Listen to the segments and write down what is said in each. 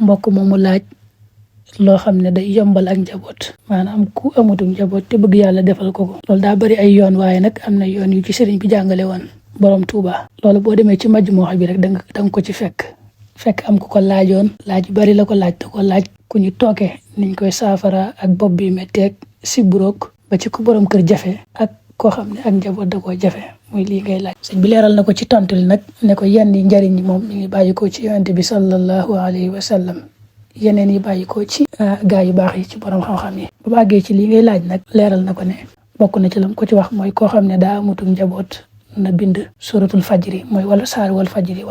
mbokk moomu laaj loo xam ne day yombal ak njaboot, maanaam ku amutum njaboot te bëgg yàlla defal ko loolu daa bari ay yoon, waaye nag am na yoon yu ci sëriñ bi jàngale woon borom Tuuba. loolu boo demee ci majmuuxa bi rek danga ko ci fekk am ku ko laajoon laaj yu bari la ko laaj, da ko laaj ku ñu tooke niñ koy saafara ak bopp bi metteeg sibroog ba ci ku borom kër jafe ak koo xam ne ak njaboot da koo jafe, muy lii ngay laaj. sëñ bi leeral na ko ci tontu li nag ne ko yenn yi njariñ yi moom mi ngi bàyyi ko ci yonente bi sallallahu alayhi wa sallam, yeneen yi bàyyi ko ci gaa yu baax yi ci borom xam-xam yi. bu bàggee ci lii ngay laaj nag leeral na ko ne bokk na ci lam ko ci wax mooy koo xam ne daa amutum njaboot na bind suratul fajri, mooy wala saar wal fajri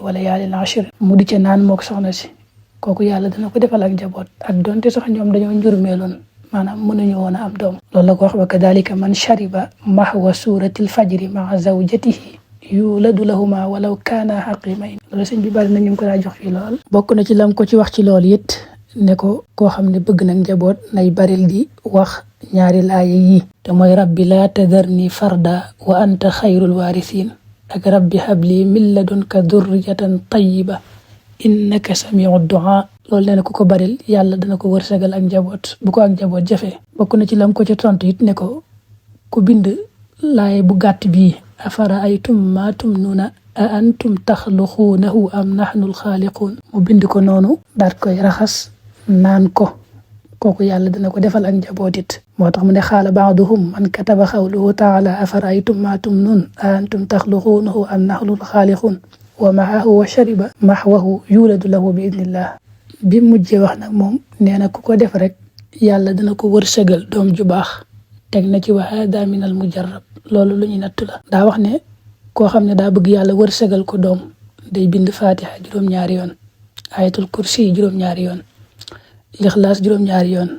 wala yaalil ashir mu di ca naan mook soxna si, kooku yàlla dana ko defal ak njaboot, ak donte sax ñoom dañoo njurmeeloon maanaam mënuñu woon a am doom. loolu la ko wax wa kadalika man shariba mahwa suratil fajri maa zawjatihi yuladu lahuma walaw kaana haqimayn. loolu sëñ bi bari na ñu ngi ko daa jox fii lool. bokk na ci lam ko ci wax ci loolu it ne ko koo xam ne bëgg nag njaboot nay baril di wax ñaari laaya yi te mooy rabbi laa tadarni farda wa anta xayrul waarisiin ak rabbi habli min ladunka durriyatan tayyiba innaka samiu duaa. loolu nee na ku ko baril yàlla dana ko wërsëgal ak njaboot bu ko ak njaboot jafe. bokk na ci lam ko ci tontu it ne ko ku bind laaya bu gàtt bii afara aytum ma tumnuuna a antum taxluquunahu am naxnul xaaliquun, mu bind ko noonu daat koy raxas naan ko, kooku yàlla dana ko defal ak njaboot it. moo tax mu ne xaala baaduhum man kataba xawluhu taala afara aytum ma tumnuun a antum taxluquunahu am naxnul xaaliquun wa maahu wa shariba maxwahu yuladu lahu bi idnillah. bi mujjee wax nag moom nee na ku ko def rek yàlla dana ko wërsëgal doom ju baax, teg na ci wa hada min al mujarrab, loolu lu ñu nattu la. daa wax ne koo xam ne daa bëgg yàlla wërsëgal ko doom day bind fatiha juróom-ñaari yoon, ayatul kursi juróom-ñaari yoon, lixlaas juróom-ñaari yoon,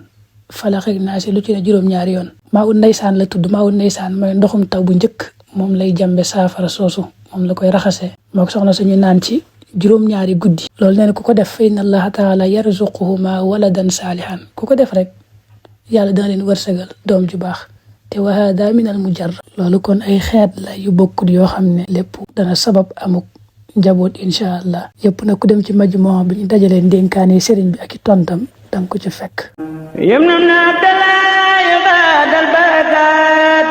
falax ak naasi lu ci ne juróom-ñaari yoon. maa ut ndeysaan la tudd, maa ut ndeysaan mooy ndoxum taw bu njëkk moom lay jàmbe saafara soosu, moom la koy raxasee moo ko soxna suñu naan ci juróom-ñaari guddi. loolu nee na ku ko def fa inna allaha taala yarzuquhuma waladan saalihan, ku ko def rek yàlla dana leen wërsëgal doom ju baax. te wa hada min al mujarrab, loolu kon ay xeet la yu bokkut yoo xam ne lépp dana sabab amuk njaboot incha allah. yëpp nag ku dem ci majmuwa bi ñu dajalee ndénkaane sëriñ bi ak i tontam danga ko ci fekk. yam na abdallah badal barakat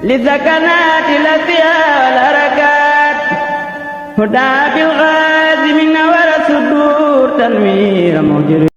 li zakanati la fiya wal harakat huda bil ghazi min wara sudur tanwir mujrim